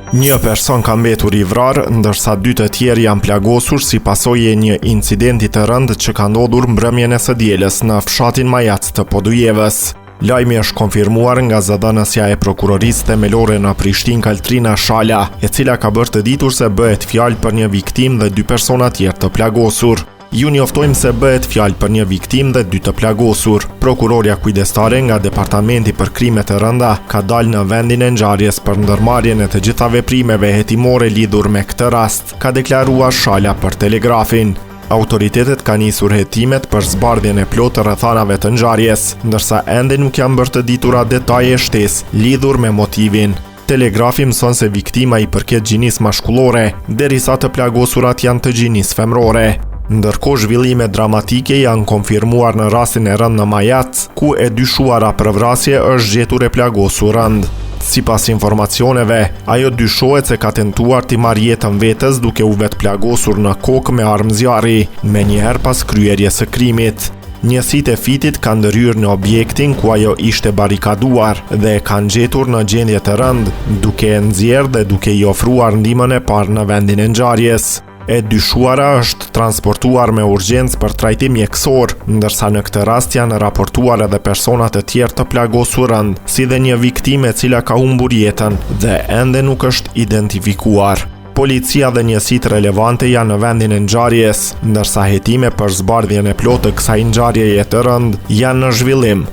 Një person ka mbetur i vrarë, ndërsa dy të tjerë janë plagosur si pasojë e një incidenti të rëndë që ka ndodhur mbrëmjen e së dielës në fshatin Majac të Podujevës. Lajmi është konfirmuar nga zëdhënësja e Prokurorisë Themelore në Prishtinë Kaltrina Shala, e cila ka bërë të ditur se bëhet fjalë për një viktimë dhe dy persona tjerë të plagosur. Ju njoftojmë se bëhet fjalë për një viktimë dhe dy të plagosur. Prokurorja kujdestare nga Departamenti për Krime të Rënda ka dalë në vendin e ngjarjes për ndërmarrjen e të gjitha veprimeve hetimore lidhur me këtë rast, ka deklaruar Shala për Telegrafin. Autoritetet kanë nisur hetimet për zbardhjen e plotë të rrethanave të ngjarjes, ndërsa ende nuk janë bërë të ditura detaje shtesë lidhur me motivin. Telegrafi mëson se viktima i përket gjinisë mashkullore, derisa të plagosurat janë të gjinisë femërore. Ndërkohë zhvillime dramatike janë konfirmuar në rastin e rëndë në Majac, ku e dyshuara për vrasje është gjetur e plagosur rëndë. Sipas informacioneve, ajo dyshohet se ka tentuar t'i marrë jetën vetes duke u vetëplagosur në kokë me armë zjarri, menjëherë pas kryerjes së krimit. Njësitë e FIT-it kanë ndërhyrë në objektin ku ajo ishte barrikaduar dhe e kanë gjetur në gjendje të rëndë, duke e nxjerrë dhe duke i ofruar ndihmën e parë në vendin e ngjarjes. E dyshuara është transportuar me urgjencë për trajtim mjekësor, ndërsa në këtë rast janë raportuar edhe persona të tjerë të plagosur rëndë, si dhe një viktimë e cila ka humbur jetën dhe ende nuk është identifikuar. Policia dhe njësitë relevante janë në vendin e ngjarjes, ndërsa hetime për zbardhjen e plotë të kësaj ngjarjeje të rëndë janë në zhvillim.